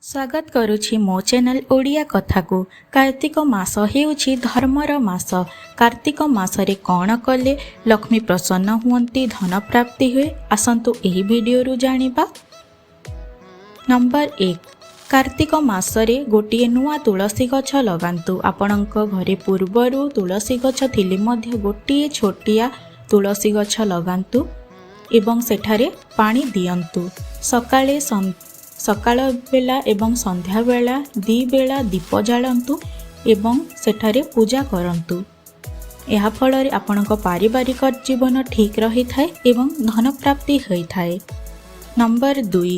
ସ୍ୱାଗତ କରୁଛି ମୋ ଚ୍ୟାନେଲ ଓଡ଼ିଆ କଥାକୁ। କାର୍ତ୍ତିକ ମାସ ହେଉଛି ଧର୍ମର ମାସ। କାର୍ତ୍ତିକ ମାସରେ କ'ଣ କଲେ ଲକ୍ଷ୍ମୀ ପ୍ରସନ୍ନ ହୁଅନ୍ତି, ଧନ ପ୍ରାପ୍ତି ହୁଏ, ଆସନ୍ତୁ ଏହି ଭିଡ଼ିଓରୁ ଜାଣିବା। ନମ୍ବର 1, କାର୍ତ୍ତିକ ମାସରେ ଗୋଟିଏ ନୂଆ ତୁଳସୀ ଗଛ ଲଗାନ୍ତୁ। ଆପଣଙ୍କ ଘରେ ପୂର୍ବରୁ ତୁଳସୀ ଗଛ ଥିଲେ ମଧ୍ୟ ଗୋଟିଏ ଛୋଟିଆ ତୁଳସୀ ଗଛ ଲଗାନ୍ତୁ ଏବଂ ସେଠାରେ ପାଣି ଦିଅନ୍ତୁ। ସକାଳ ବେଳା ଏବଂ ସନ୍ଧ୍ୟାବେଳା 2 ବେଳା ଦୀପ ଜାଳନ୍ତୁ ଏବଂ ସେଠାରେ ପୂଜା କରନ୍ତୁ। ଏହାଫଳରେ ଆପଣଙ୍କ ପାରିବାରିକ ଜୀବନ ଠିକ୍ ରହିଥାଏ ଏବଂ ଧନପ୍ରାପ୍ତି ହୋଇଥାଏ। ନମ୍ବର 2,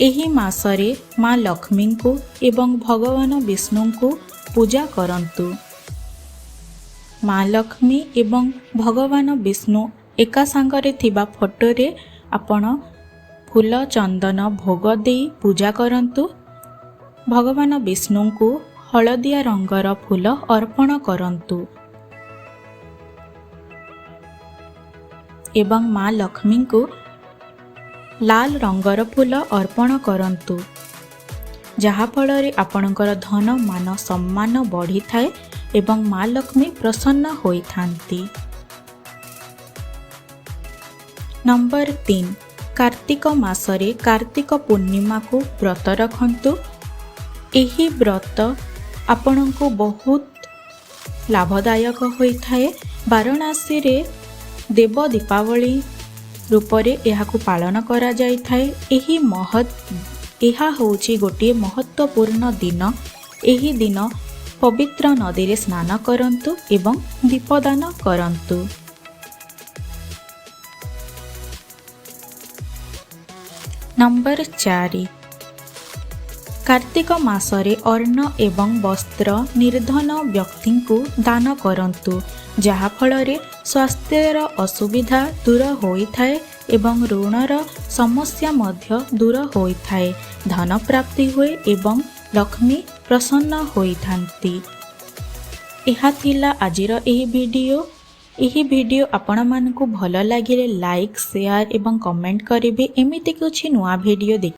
ଏହି ମାସରେ ମା ଲକ୍ଷ୍ମୀଙ୍କୁ ଏବଂ ଭଗବାନ ବିଷ୍ଣୁଙ୍କୁ ପୂଜା କରନ୍ତୁ। ମା ଲକ୍ଷ୍ମୀ ଏବଂ ଭଗବାନ ବିଷ୍ଣୁ ଏକା ସାଙ୍ଗରେ ଥିବା ଫଟୋରେ ଆପଣ ଫୁଲ, ଚନ୍ଦନ, ଭୋଗ ଦେଇ ପୂଜା କରନ୍ତୁ। ଭଗବାନ ବିଷ୍ଣୁଙ୍କୁ ହଳଦିଆ ରଙ୍ଗର ଫୁଲ ଅର୍ପଣ କରନ୍ତୁ ଏବଂ ମା ଲକ୍ଷ୍ମୀଙ୍କୁ ଲାଲ ରଙ୍ଗର ଫୁଲ ଅର୍ପଣ କରନ୍ତୁ, ଯାହାଫଳରେ ଆପଣଙ୍କର ଧନ, ମାନ, ସମ୍ମାନ ବଢ଼ିଥାଏ ଏବଂ ମା ଲକ୍ଷ୍ମୀ ପ୍ରସନ୍ନ ହୋଇଥାନ୍ତି। ନମ୍ବର 3, କାର୍ତ୍ତିକ ମାସରେ କାର୍ତ୍ତିକ ପୂର୍ଣ୍ଣିମାକୁ ବ୍ରତ ରଖନ୍ତୁ। ଏହି ବ୍ରତ ଆପଣଙ୍କୁ ବହୁତ ଲାଭଦାୟକ ହୋଇଥାଏ। ବାରାଣସୀରେ ଦେବ ଦୀପାବଳି ରୂପରେ ଏହାକୁ ପାଳନ କରାଯାଇଥାଏ। ଏହା ହେଉଛି ଗୋଟିଏ ମହତ୍ତ୍ୱପୂର୍ଣ୍ଣ ଦିନ। ଏହି ଦିନ ପବିତ୍ର ନଦୀରେ ସ୍ନାନ କରନ୍ତୁ ଏବଂ ଦୀପଦାନ କରନ୍ତୁ। ନମ୍ବର 4, କାର୍ତ୍ତିକ ମାସରେ ଅନ୍ନ ଏବଂ ବସ୍ତ୍ର ନିର୍ଦ୍ଧନ ବ୍ୟକ୍ତିଙ୍କୁ ଦାନ କରନ୍ତୁ, ଯାହାଫଳରେ ସ୍ୱାସ୍ଥ୍ୟର ଅସୁବିଧା ଦୂର ହୋଇଥାଏ ଏବଂ ଋଣର ସମସ୍ୟା ମଧ୍ୟ ଦୂର ହୋଇଥାଏ, ଧନ ପ୍ରାପ୍ତି ହୁଏ ଏବଂ ଲକ୍ଷ୍ମୀ ପ୍ରସନ୍ନ ହୋଇଥାନ୍ତି। ଏହା ଥିଲା ଆଜିର ଏହି ଭିଡ଼ିଓ। ଏହି ଭିଡ଼ିଓ ଆପଣମାନଙ୍କୁ ଭଲ ଲାଗିଲେ ଲାଇକ୍, ସେୟାର ଏବଂ କମେଣ୍ଟ କରିବେ। ଏମିତି କିଛି ନୂଆ ଭିଡ଼ିଓ ଦେଖି